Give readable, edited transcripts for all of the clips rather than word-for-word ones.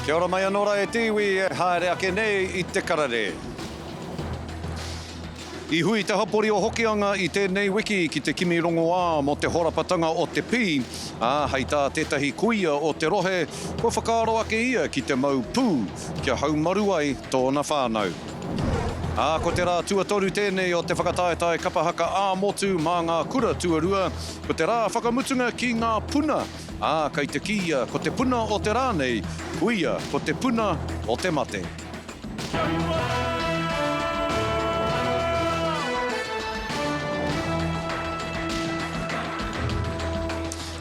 Kia ora mai anō rā e te iwi e haere ake nei i te karere. I hui te hapori o Hokianga i tēnei wiki ki te kimi rongoā mō te horapatanga o te pī, ā, hei tā tētahi kuia o te rohe, kua whakaaro ake ia ki te mau pū kia haumaru ai tōna whānau. Ā, ko te rā tuatoru tēnei o te whakataetae kapa haka ā-motu mā ngā kura tuarua, ko te rā whakamutunga ki ngā puna, ā, kei te kīia ko te puna o te rā nei, koia ko te puna o te mate.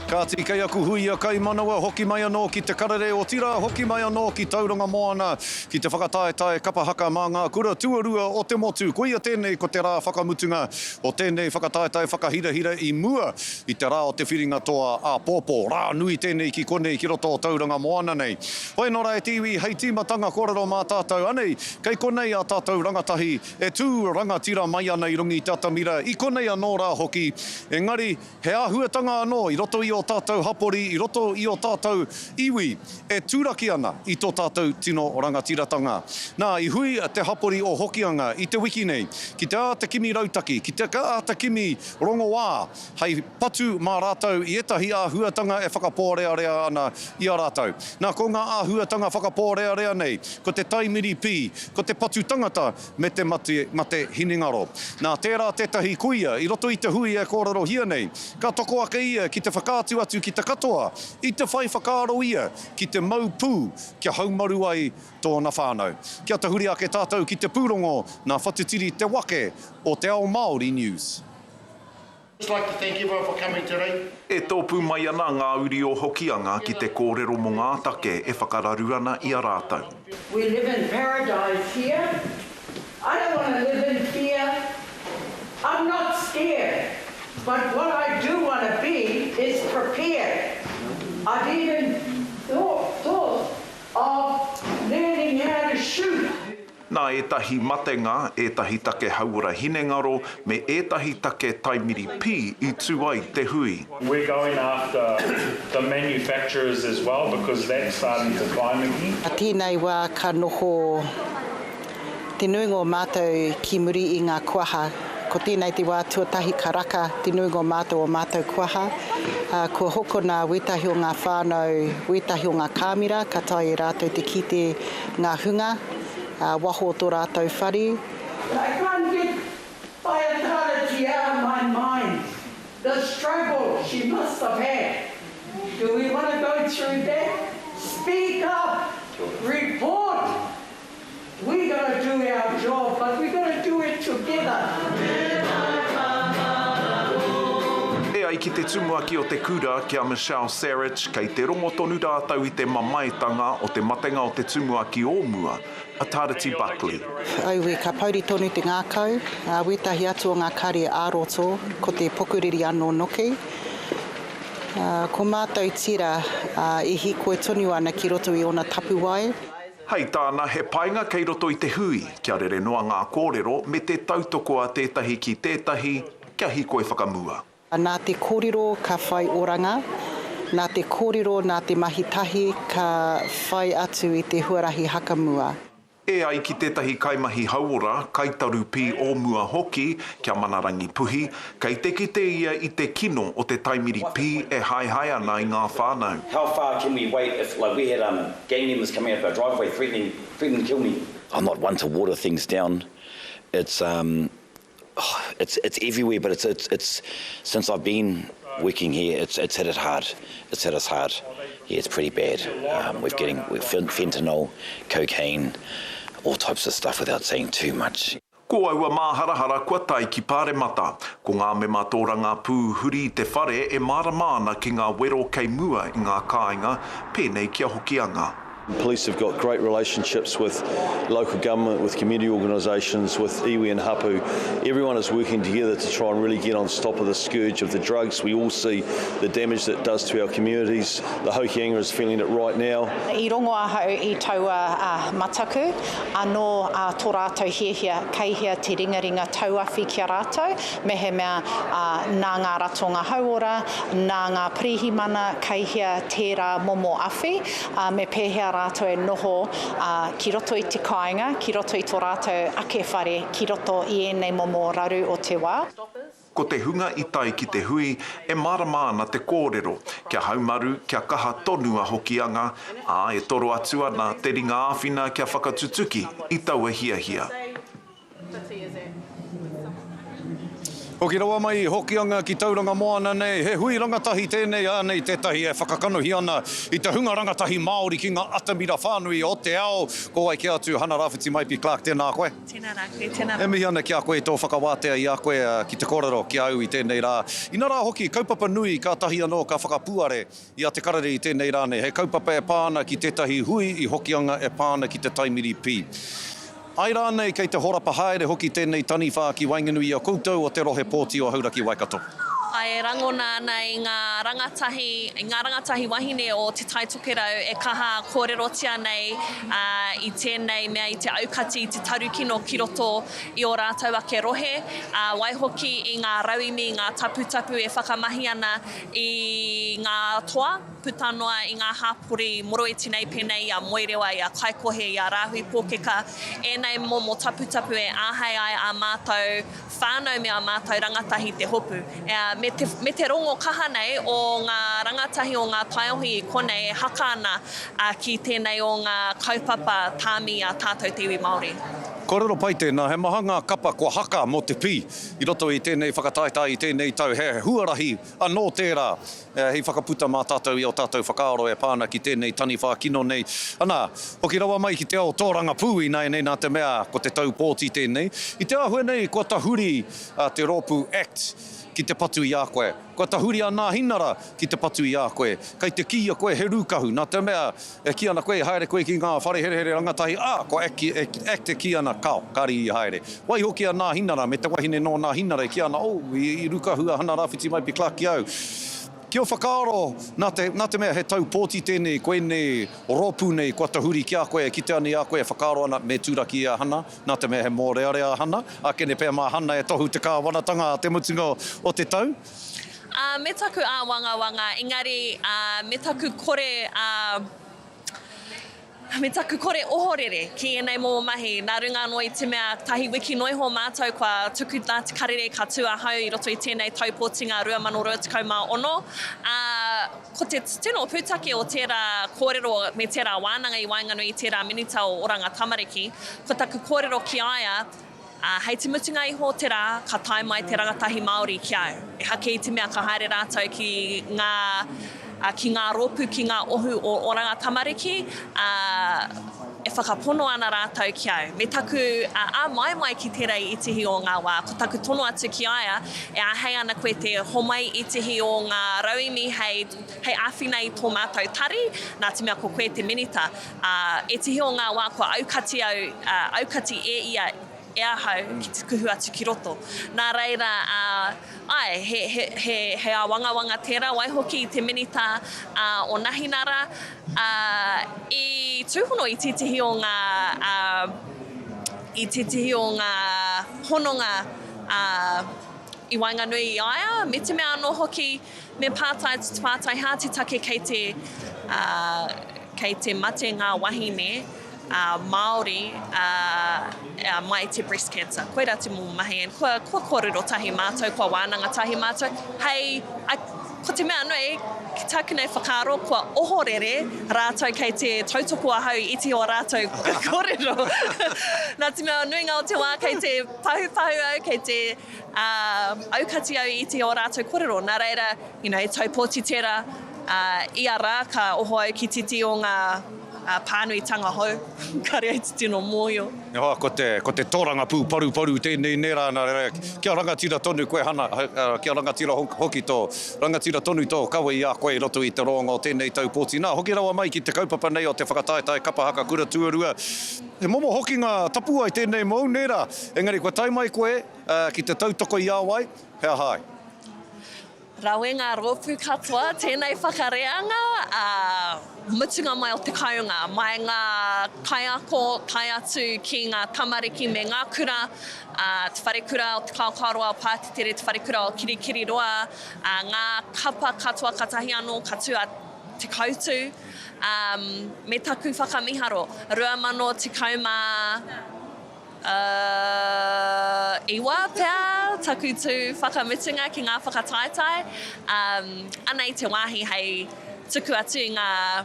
Kāti, kei aku huia kaimanawa, hoki mai anō ki Te Karere, otirā hoki mai anō ki Tauranga Moana, ki te whakataetae kapa haka mā ngā kura tuarua o te motu. Koia tēnei ko te rā whakamutunga o tēnei whakataetae whakahirahira i mua i te rā o te whiringa toa āpōpō. Rā nui tēnei ki konei ki roto o Tauranga Moana nei. Hoi nō rā e te iwi, hei tīmatanga kōrero mā tātou. Anei, kei konei ā tātou rangatahi e tū rangatira mai ana i runga i te atamira, i konei anō rā hoki. Engari, he āhuatanga anō i roto i ō tātou hapori, i roto i ō tātou iwi e turaki ana i tō tātou tino rangatiratanga. Nā, i hui te hapori o Hokianga i te wiki nei, ki te āta kimi rautaki, ki te āta kimi rongoā hei patu mā rātou i ētahi āhuatanga e whakapōrearea ana i a rātou. Nā, ko ngā āhuatanga whakapōrearea nei, ko te taimiri pī, ko te patu tangata me te mate, mate hinengaro. Nā, tērā tētahi kuia i roto i te hui e kōrerohia nei, ka toko ake ia ki te whakaatu atu ki te katoa, i te whai whakaaro ia ki te mau pū kia haumaru ai tōna whānau. Kia tahuri ake tātou ki te pūrongo nā Whatitiri Te Wake o Te Ao Māori News. Just like to thank everyone for coming today. E tōpū mai ana ngā uri o Hokianga ki te kōrero mō ngā take e whakararu ana i a rātou. We live in paradise here, I don't want to live in fear, I'm not scared, but what I do want to be is prepared, I've even thought of learning how to shoot. Nā ētahi matenga, ētahi take hauora hinengaro, me ētahi take taimiri pī i tū ai te hui. We're going after the manufacturers as well because that's starting to climb again. A tēnei wā ka noho te nuinga o mātou ki muri i ngā kuaha. Ko tēnei te wā tuatahi ka raka te nuinga o mātou o mātou kuaha. Kua hokona wētahi o ngā whānau, wētahi o ngā kāmera ka taea e rātou te kite ngā hunga waho o tō rātou whare. I can't get Whaiatarati out of my mind, the struggle she must have had. Do we want to go through that? Speak up! Report! We gotta do our job, but we gotta do it together. E ai ki te tumuaki o te kura, ki a Michelle Sarich, kei te rongo tonu rātou i te mamaetanga o te matenga o te tumuaki o mua, a Tarati Buckley. Aue, ka pouri tonu te ngākau, ā, wētahi atu o ngā kare ā-roto, ko te pukuriri anō noki. Ā, ko mātou tira, ā, e hīkoi tonu ana ki roto i ōna tapuwae. Hei tāna, he painga kei roto i te hui, kia rere noa ngā kōrero me te tautoko a tētahi ki tētahi kia hīkoi whakamua. Nā te kōrero ka whai oranga, nā te kōrero, nā te mahi tahi ka whai atu i te huarahi hakamua. E ai ki tētahi kaimahi hauora, kaitaru pī o mua hoki, ki a Manarangi Puhi, kei te kite ia i te kino o te taimiri pī e haehae ana i ngā whānau. How far can we wait if like we had um gang members coming out of our driveway threatening threatening to kill me. I'm not one to water things down it's um it's it's everywhere but it's it's it's since I've been working here it's it's hit it hard it's hit us hard yeah it's pretty bad um we've getting we've fentanyl cocaine all types of stuff without saying too much. Ko aua māharahara kua tae ki Pāremata. Ko ngā mema tōrangapū huri i te whare e mārama ana ki ngā wero kei mua i ngā kāinga, pēnei ki a Hokianga. Police have got great relationships with local government, with community organisations, with iwi and hapu. Everyone is working together to try and really get on top of the scourge of the drugs. We all see the damage that it does to our communities. The Hokianga is feeling it right now. I rongo ahau i taua mataku, anō tō rātou hiahia kei hea te ringaringa tauawhi ki a rātou, mehemea nā ngā ratonga hauora, nā ngā pirihimana kei hea tērā momo awhi. ā, me pēhea. rātou e noho ki roto i te kāinga, ki roto i tō rātou ake whare, ki roto i ēnei momo raru o te wā. Ko te hunga i tae ki te hui, e mārama ana te kōrero, kia haumaru, kia kaha tonu a Hokianga, ā, e toro atu ana te ringa āwhina kia whakatutuki i taua hiahia. Hoki rawa mai i Hokianga ki Tauranga Moana nei, he hui rangatahi tēnei, ānei tētahi e whakakanohi ana i te hunga rangatahi Māori ki ngā atamira whānui o te ao. Ko wai kē atu, Hana Rāwhiti Maipi Clarke, tēnā koe. Tēnā rā koe, tēnā. E mihi ana ki a koe i tō whakawātea i a koe ki te kōrero ki a au i tēnei rā. Inarā hoki, kaupapa nui kātahi anō ka whakapuare i a Te Karere i tēnei rā nei, he kaupapa e pā ana ki tētahi hui i Hokianga e pā ana ki te taimiri pī. Āe rānei kei te horapa haere hoki tēnei taniwha ki waenganui i a koutou o te rohe pōti o Hauraki-Waikato? Āe, e rangona ana i ngā rangatahi, i ngā rangatahi wahine o Te Tai Tokerau e kaha kōrerotia nei i tēnei mea, i te aukati, i te tarukino ki roto i ō rātou ake rohe, ā, waihoki i ngā rauemi, ngā taputapu e whakamahi ana i ngā toa puta noa i ngā hapori moroiti nei pēnei i a Moerewa, i a Kaikohe, i a Rāhui Pōkeka, ēnei momo taputapu e āhei ai ā mātou whānau me ā mātou rangatahi te hopu. Me te, me te rongo kaha nei o ngā rangatahi o ngā taiohi i konei e haka ana ki tēnei o ngā kaupapa tāmi a tātou te iwi Māori. Kōrero pai tēnā, he maha ngā kapa kua haka mō te pī i roto i tēnei whakataetae i tēnei tau, he huarahi anō tērā hei whakaputa mā tātou i ō tātou whakaaro e pā ana ki tēnei taniwha kino nei. Ana, hoki rawa mai ki te ao tōrangapū ināianei nā te mea ko te tau pōti tēnei. I te āhua nei kua tahuri te rōpū act ki te patu i a koe. Kua tahuri a Nāhinara ki te patu i a koe. Kei te kīia koe he rūkahu nā te mea E kī ana koe i haere koe ki ngā whare herehere rangatahi, ā, ko Act e kī ana, kao, kāre i haere. Waihoki a Nāhinara me te wahine nō Nāhinara e kī ana, oh, i rukahu a Hana Rāwhiti Maipi Clarke ki au. Ki ō whakaaro, nā te, nā te mea he tau pōti tēnei, koinei rōpū nei kua tahuri ki a koe, e kite ana i a koe e whakaaro ana me turaki i a Hana, nā te mea he mōrearea a Hana, ākene pea mā Hana e tohu te kāwanatanga a te mutunga o te tau. Ā, me taku āwangawanga, engari, ā, me taku kore, ā, me taku kore ohorere ki ēnei momo mahi, nā runga anō i te mea tahi wiki noa iho mātou kua tuku nā te karere ka tū ahau i roto i tēnei tau pōtinga 2026, ā, ko te tino pūtake o tērā kōrero me tērā wānanga i waenganui i tērā Minita o Oranga Tamariki, ko taku kōrero ki a ia, Ā, hei te mutunga iho o te rā, ka tae mai te rangatahi Māori ki au. Ehake i te mea ka haere rātou ki ngā, ā, ki ngā rōpū, ki ngā ohu o Oranga Tamariki, ā, e whakapono ana rātou ki au. Me taku, ā, āmaimai ki tērā i itihi o ngā wā, ko taku tono atu ki a ia, e āhei ana koe te homai itihi o ngā rauemi hei, hei āwhina i tō mātou tari, nā te mea ko koe te Minita. Ā, ētehi o ngā wā kua aukati au, ā, aukati e ia, e ahau ki te kuhu atu ki roto. Nā reira, ā, āe, he, he, he, he āwangawanga tērā, waihoki i te Minita, ā, o Nahinara, ā, i tūhono i tētehi o ngā, ā, i tētehi o ngā hononga, ā, i waenganui i a ia, me te mea anō hoki, Me pātai atu te pātai hā te take kei te, ā, kei te mate ngā wahine, ā, Māori, ā, ā, mai te breast cancer. Koirā te momo mahi and kua, kua kōrero tahi mātou, kua wānanga tahi mātou. Hei, I, ko te mea nui, ki tāku nei whakaaro, kua ohorere rātou kei te tautoko ahau i iti o ā rātou kōrero. Nā te mea nuinga o te wā kei te pahupahu au, kei te, Ā, aukati au i te ō rātou kōrero. Nā reira, you know, he tau pōti tērā, ā, ia rā ka oho au ki titi o ngā pānuitanga hou, kāre au te tino mōhio. E hoa, ko te, ko te tōrangapū paruparu tēnei nē rā, nā reira, kia rangatira tonu koe Hana, kia rangatira hoki tō, rangatira tonu tō kawe i a koe i roto i te roanga o tēnei tau pōti. Nā, hoki rawa mai ki te kaupapa nei o te whakataetae kapa haka kura tuarua, he momo hokinga tapuwae tēnei mōu, nē rā? Engari kua tae mai koe ki te tautoko i a wai, he aha ai? Rawe ngā rōpū katoa, tēnei whakareanga, ā, mutunga mai o te kaunga, mai ngā kaiako tae atu ki ngā tamariki me ngā kura, ā, te wharekura o Te Kaokaoroa o Pātetere, te wharekura o Kirikiriroa, ā, ngā kapa katoa katahi anō ka tū a. Te Koutu, um, me taku whakamiharo, 2019 pea taku tū whakamutunga ki ngā whakataetae, um, anei te wāhi hei tuku atu i ngā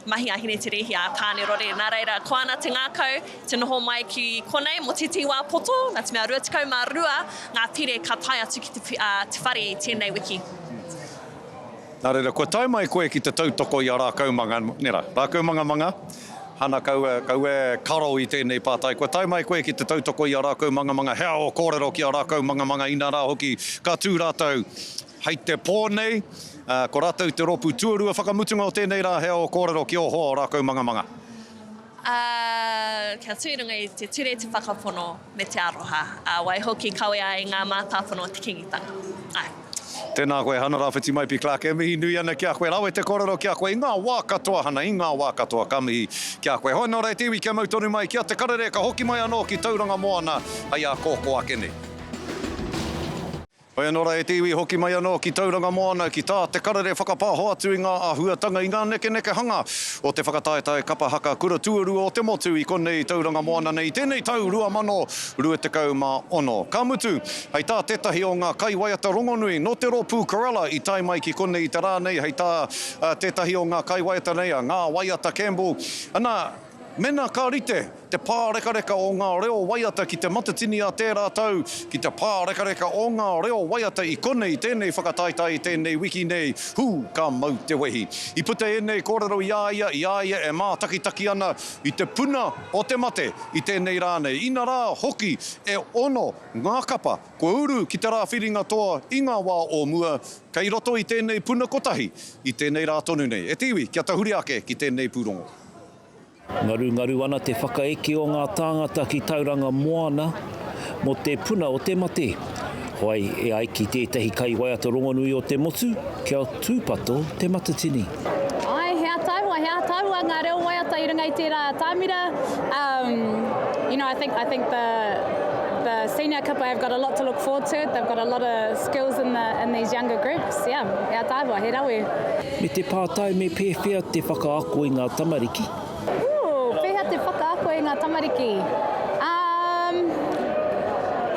mahi a Hineterehia, a Tānerore. Nā reira, koa ana te ngākau te noho mai ki konei mō tētehi wā poto, nā te mea 22 ngā pire ka tae atu ki te, te whare i tēnei wiki. Nā reira, kua tae mai koe ki te tautoko i a Rākaumanga, nē rā, Rākaumangamanga, Hana, kaua, kaua e karo i tēnei pātai, kua tae mai koe ki te tautoko i a Rākaumangamanga, hea ō kōrero ki a Rākaumangamanga inā rā hoki ka tū rātou hei te pō nei, ā, ko rātou te rōpū tuarua whakamutunga o tēnei rā, hea ō kōrero ki ō hoa o Rākaumangamanga? Ā, kia tū i runga i te ture, te whakapono, me te aroha, ā, waihoki kawea ai ngā mātāpono o te Kīngitanga. Āe. Tēnā koe Hana Rāwhiti Maipi Clarke, e mihi nui ana ki a koe, rawe te kōrero ki a koe i ngā wā katoa Hana, i ngā wā katoa ka mihi ki a koe. Hoi nō reira te iwi kia mau tonu mai ki a Te Karere ka hoki mai anō ki Tauranga Moana hei ā kōkō ake nei. Hoi anō rā e te iwi, hoki mai anō ki Tauranga Moana, ki tā Te Karere whakapāho atu i ngā āhuatanga, i ngā nekenekehanga o te whakataetae kapa haka kura tuarua o te motu i konei i Tauranga Moana nei i tēnei tau 2026. Ka mutu, hei tā tētahi o ngā kaiwaiata rongonui nō te rōpū Corella i tae mai ki konei i te rā nei, hei tā tētahi o ngā kaiwaiata nei, a Ngā Waiata Campbell, ana, Mena ka rite te pārekareka o ngā reo waiata ki Te Matatini a tērā tau, ki te pārekareka o ngā reo waiata i konei tēnei whakataetae i tēnei wiki nei, hū, ka mau te wehi. I puta ēnei kōrero i a ia, i a ia e mātakitaki ana i te puna o te mate i tēnei rā nei. Inarā hoki e ono ngā kapa kua uru ki te rā whiringa toa i ngā wā o mua, kei roto i tēnei puna kotahi i tēnei rā tonu nei. E te iwi, kia tahuri ake ki tēnei pūrongo. Ngarungaru ana te whakaeke o ngā tāngata ki Tauranga Moana mō te puna o te mate. Whai, e ai ki tētahi kaiwaiata rongonui o te motu, kia tūpato Te Matatini. Āe, he ataahua, he ataahua ngā reo waiata i runga i tērā atamira. Um, you know, I think, I think the, the senior kapa have got a lot to look forward to. They've got a lot of skills in, the, in these younger groups. Yeah, he ataahua, he rawe. Me te pātai me pēwhea te whakaako i ngā tamariki? Ooh, pēhea te whakaako i ngā tamariki? Um,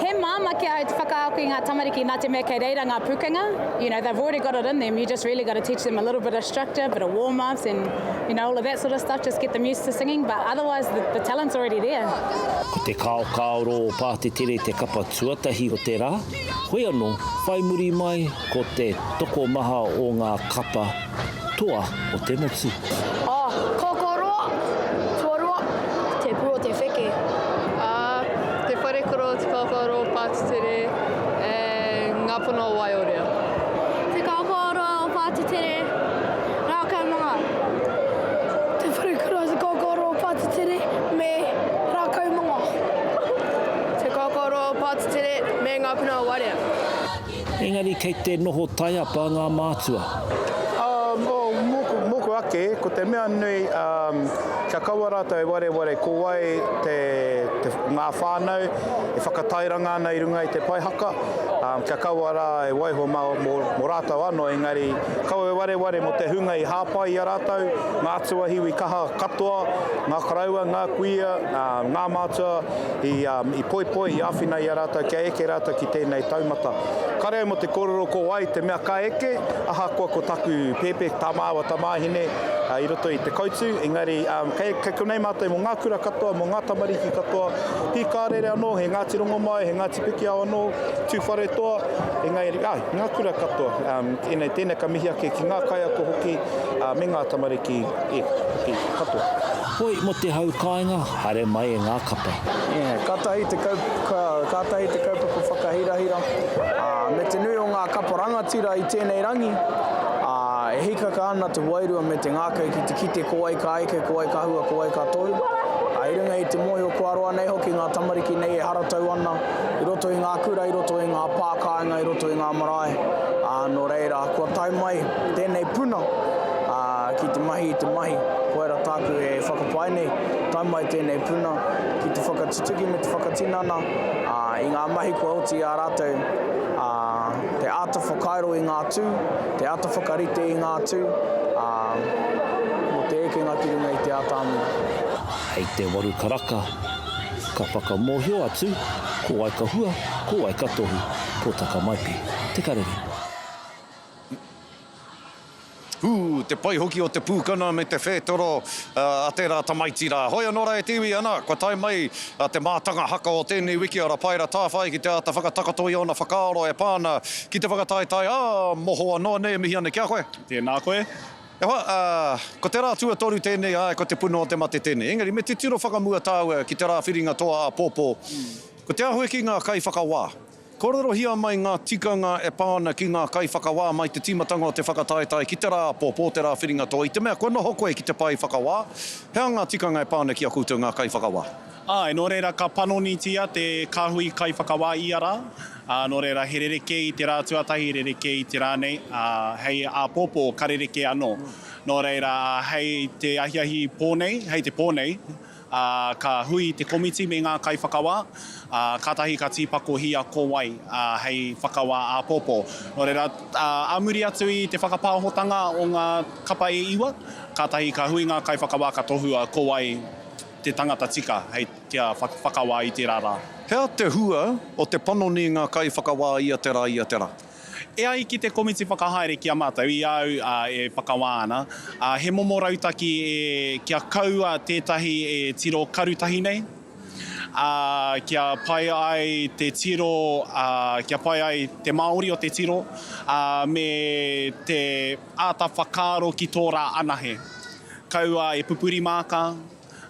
he māmā ki ahau te whakaako i ngā tamariki nā te mea kei reira ngā pūkenga. You know, they've already got it in them, you just really got to teach them a little bit of structure, a bit of warm-ups and, you know, all of that sort of stuff, just get them used to singing, but otherwise the, the talent's already there. Ko te kaokaoro o Pātetere te kapa tuatahi o te rā, hoi anō, whai muri mai Ko te tokomaha o ngā kapa toa o te motu. A, Kōkōroa, tuarua, te pū o te wheke. A, Te Wharekura o Te Kōkōroa o Pātetere and Ngā Puna o Waiorea. Te Kōkōroa o Pātetere, Rākaumanga. Te Wharekura o Te Kōkōroa o Pātetere me Rākaumanga. Te Kōkōroa o Pātetere me Ngā Puna o Wairea. Engari kei te noho taiapa ngā mātua. Um, oh, mōku, mōku ake, ko te mea nui, um, kia kaua rātou e wareware ko wai te, te, ngā whānau e whakatairanga ana i runga i te pae haka, um, kia kaua rā e waiho mā, mō, mō rātou anō, engari kaua e wareware mō te hunga i hāpai i a rātou, ngā tuahiwi kaha katoa, ngā koroua, ngā kuia, um, ngā mātua, i, um, i poipoi, i āwhina i a rātou kia eke rātou ki tēnei taumata. Kare au mō te kōrero ko wai te mea ka eke, ahakoa ko taku pēpē, tā māua tamāhine uh, i roto i te koutu, engari um, kei, kei konei mātou mō ngā kura katoa, mō ngā tamariki katoa, Pīkārere anō, he Ngāti Rongomai, he Ngāti Pikiao anō, Tūwharetoa, engari, ai, ngā kura katoa. Um, tēnei, tēnei ka mihi ake ki ngā kaiako hoki, uh, me ngā tamariki, e, hoki, katoa. Hoi mo te hau kāinga, haere mai e ngā kapa. Yeah, katahi te kaup, kātahi te kaupapa whakahirahira, ā, me te nui o ngā kapa rangatira i tēnei rangi, ā, e hīkaka ana te wairua me te ngākau ki te kite ko wai ka eke, ko wai ka hua, ko wai ka tohu. Ā, i runga i te mōhio kua roa nei hoki ngā tamariki nei e haratau ana i roto i ngā kura, i roto i ngā pā kāinga, i roto i ngā marae, ā, nō reira, kua tae mai tēnei puna, ā, ki te mahi i te mahi, koira tāku e whakapae nei, tae mai tēnei puna ki te whakatutuki me te whakatinana, ā, i ngā mahi kua oti i a rātou, ā, te āta whakairo i ngā tū, te āta whakarite i ngā tū, ā. mō te ekenga ki runga i te atamira. Hei te waru karaka, ka whakamōhio atu ko wai ka hua, ko wai ka tohu, ko Takamaipi te karere. Hū, te pai hoki o te pūkana me te whētoro a tērā tamaiti rā. Hoi anō rā e te iwi, ana, kua tae mai te mātanga haka o tēnei wiki a Rapaera Tāwhai ki te āta whakatakoto i ōna whakaaro e pā ana ki te whakataetae ā mohoa noa nei e mihi ana ki a koe. Tēnā koe. E hoa, ā, ko te rā tuatoru tēnei, āe, ko te puna o te mate tēnei. Engari, me titiro whakamua tāua ki te rā whiringa toa āpōpō. Ko te āhua ki ngā kaiwhakawā. Kōrerohia mai ngā tikanga e pā ana ki ngā kaiwhakawā mai te tīmatanga o te whakataetae ki te rā āpōpō, te rā whiringa toa, i te mea kua noho koe ki te pae whakawā, he aha ngā tikanga e pā ana ki a koutou ngā kaiwhakawā? Āe, nō reira ka panonitia te kāhui kaiwhakawā ia rā, ā, nō reira he rerekē i te rā tuatahi, he rerekē i te rā nei, ā, hei āpōpō ka rerekē anō. Nō reira, hei te ahiahi pō nei, hei te pō nei, ā, ka hui te komiti me ngā kaiwhakawā, ā, kātahi ka tīpakohia ko wai hei whakawā āpōpō. Nō reira, ā muri atu i te whakapāhotanga o ngā kapa e iwa, kātahi ka hui ngā kaiwhakawā ka tohua ko wai te tangata tika hei kia whakawā i tērā rā. He aha te hua o te panoni i ngā kaiwhakawā ia te rā, ia te rā? E ai ki te komiti whakahaere ki a mātou, i a au e whakawā ana, he momo rautaki e kia kaua tētahi e tiro karutahi nei, ā, kia pai ai te tiro, ā, kia pai ai te Māori o te tiro, ā, me te āta whakaaro ki tō rā anahe. Kaua e pupuri māka,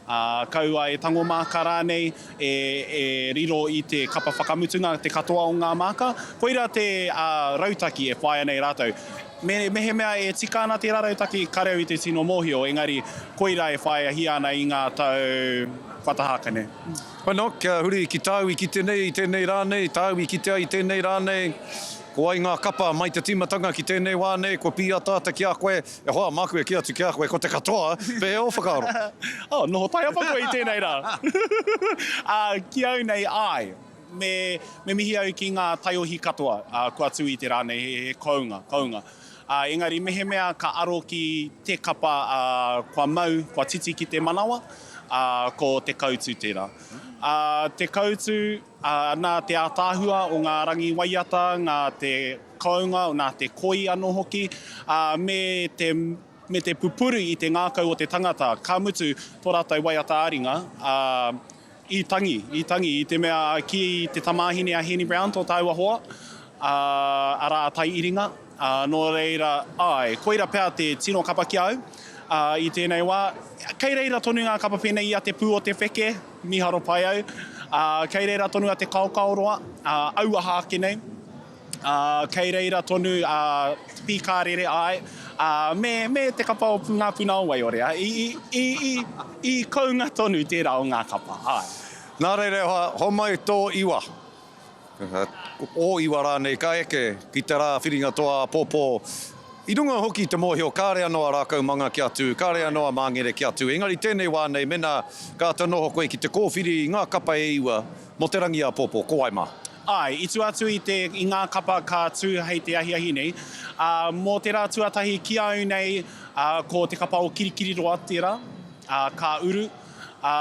ā, kaua e tango māka rānei, e, e riro i te kapa whakamutunga te katoa o ngā māka. Koirā te, ā, rautaki e whāia nei rātou. Me, mehemea e tika ana tērā rautaki, kare au i te tino mōhio, engari koirā e whāiahia ana i ngā tau kua taha ake nei. Bueno, kia huri ki tāu i kite nei i tēnei rā nei, tāu i kite ai i tēnei rā nei, ko wai ngā kapa mai te tīmatanga ki tēnei wā nei, kua pīataata ki a koe, E hoa, māku e kī atu ki a koe, ko te katoa, pēhea ō whakaaro? Oh, noho taiapa koe i tēnei rā. Ā, ki au nei, āe. Me, me mihi au ki ngā taiohi katoa, ā, kua tū i te rā nei, he, he kounga, kounga. Ā, engari mehemea ka aro ki te kapa, ā, kua mau, kua titi ki te manawa, ā, ko Te Koutu tērā. Ā, Te Koutu, ā, nā te ātaahua o ngā rangi waiata, ngā te kounga, nā te koi anō hoki, ā, me te, me te pupuru i te ngākau o te tangata, ka mutu tō rātou waiata ā-ringa, ā, i tangi, i tangi, i te mea ki te tamāhine a Hēni Brown, tō tāua hoa, ā, arā a Tai Iringa, ā, nō reira, āe, koira pea te tino kapa ki a au, ā, i tēnei wā. Kei reira tonu ngā kapa pēnei i a Te Pū o te Wheke, mīharo pai au, ā, kei reira tonu a Te Kaokaoroa, ā, auaha ake nei. Ā, kei reira tonu a Te Pīkārere, āe, ā, me, me te kapa o Ngā Puna o Waiore, ā, i, i, i, i, i kounga tonu tērā o ngā kapa, āe. Nā reira e hoa, homai tō iwa, ō iwa rānei ka eke ki te rā whiringa toa āpōpō. I runga hoki i te mōhio kāre anō a Rākaumanga kia tū, kāre anō a Māngere kia tū, engari tēnei wā nei mēnā ka āta noho koe ki te kōwhiri i ngā kapa e iwa mō te rangi āpōpō, ko wai mā? Āe, i tua atu i te, i ngā kapa ka tū hei te ahiahi nei, ā, mō te rā tuatahi ki a au nei, ā, ko te kapa o Kirikiriroa tērā, ā, ka uru, ā,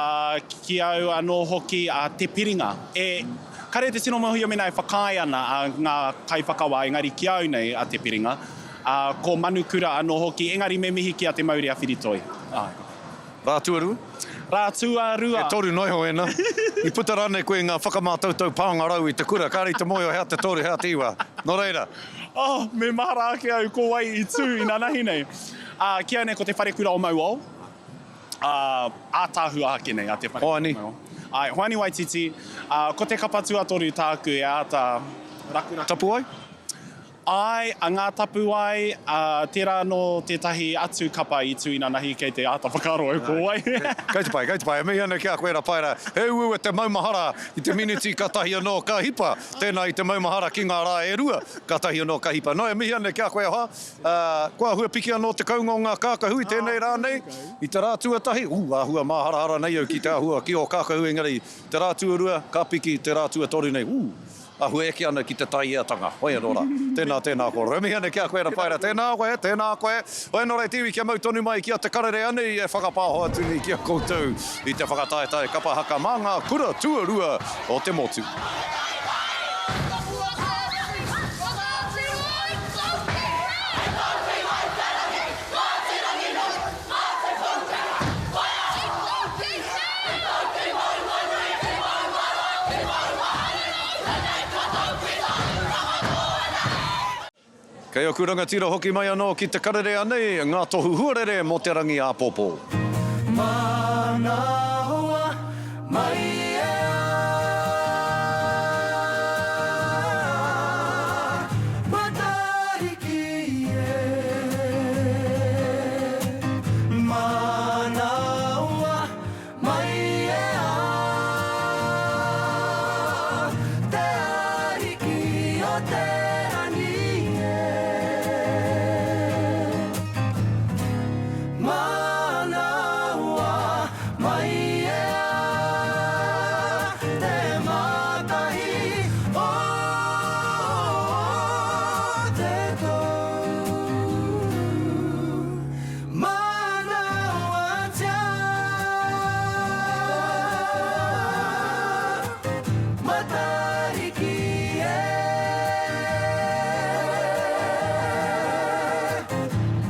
ki a au anō hoki a Te Piringa. E, kare te tino mōhio mēnā e whakaae ana a ngā kaiwhakawā, engari ki a au nei a Te Piringa, ā, ko Manukura anō hoki, engari me mihi ki a Te Maurea Whiritoi. Āe. Rā tuarua? Rā tuarua. E toru noa iho ēnā. I puta rānei koe i ngā whakamātautau pāngarau i te kura, kāre i te mōhio hea te toru, hea te iwa. Nō reira. Oh, me mahara ake au ko wai i tū inanahi nei. Ā, ki au nei ko te wharekura o Mauao. Ā, ātaahua ake nei a te wharekura o Mauao. Hoani. Āe, Hoani Waititi. Ā, ko te kapa tuatoru tāku e āta rakuraku. Tapuwae? Āe, a Ngā Tapuwae, ā, tērā anō tētahi atu kapa i tū inanahi kei te āta whakaaro au ko wai. Kei te pai, kei te pai. E mihi ana ki a koe Rapaera. He uaua te maumahara i te miniti katahi anō ka hipa. Tēnā i te maumahara ki ngā rā e rua katahi anō ka hipa. Nō, e mihi ana ki a koe e hoa. Ā, kua āhua piki anō te kounga o ngā kākahu i tēnei rā nei. I te rā tuatahi, ū, āhua māharahara nei au ki te āhua ki ō kākahu engari te rā tuarua ka piki, te rā tuatoru nei, ū. Āhua eke ana ki te taieatanga. Hoi anō rā. Tēnā, tēnā kōrero. E mihi ana ki a koe Rapaera. Tēnā koe, tēnā koe. Hoi anō rā e te iwi kia mau tonu mai ki a Te Karere anei e whakapāho atu nei ki a koutou i te whakataetae kapa haka mā ngā kura tuarua o te motu. Kei aku rangatira hoki mai anō ki te karere anei ngā tohu huarere mō te rangi āpōpō. Manawa mai e a Matariki e Manawa Mai e a te Ariki o te rangi e. Manawa mai e a te matahi o te tou. Manawatia Matariki e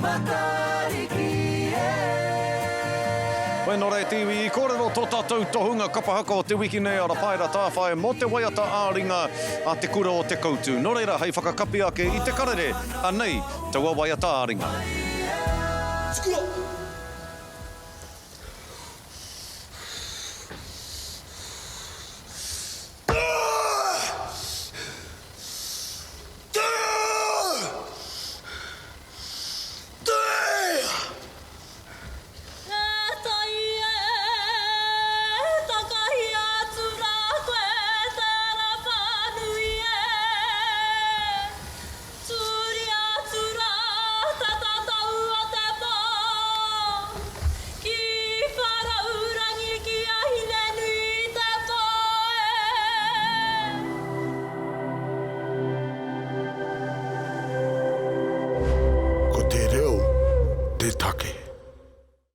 Matariki e. Whai nō reira te iwi i kōrero tō tātou tohunga kapa haka o te wiki nei a Rapaera Tāwhai mō te waiata ā-ringa a Te Kura o Te Koutu. Nō reira hei whakakapi ake i te karere, anei taua waiata ā-ringa. Tukua! E tai e, takahia atu rā koe te ara whānui e. Tūria atu rā te tatau o te pō, ki Wharaurangi ki a Hinenui-te-pō e. Ko te reo te take.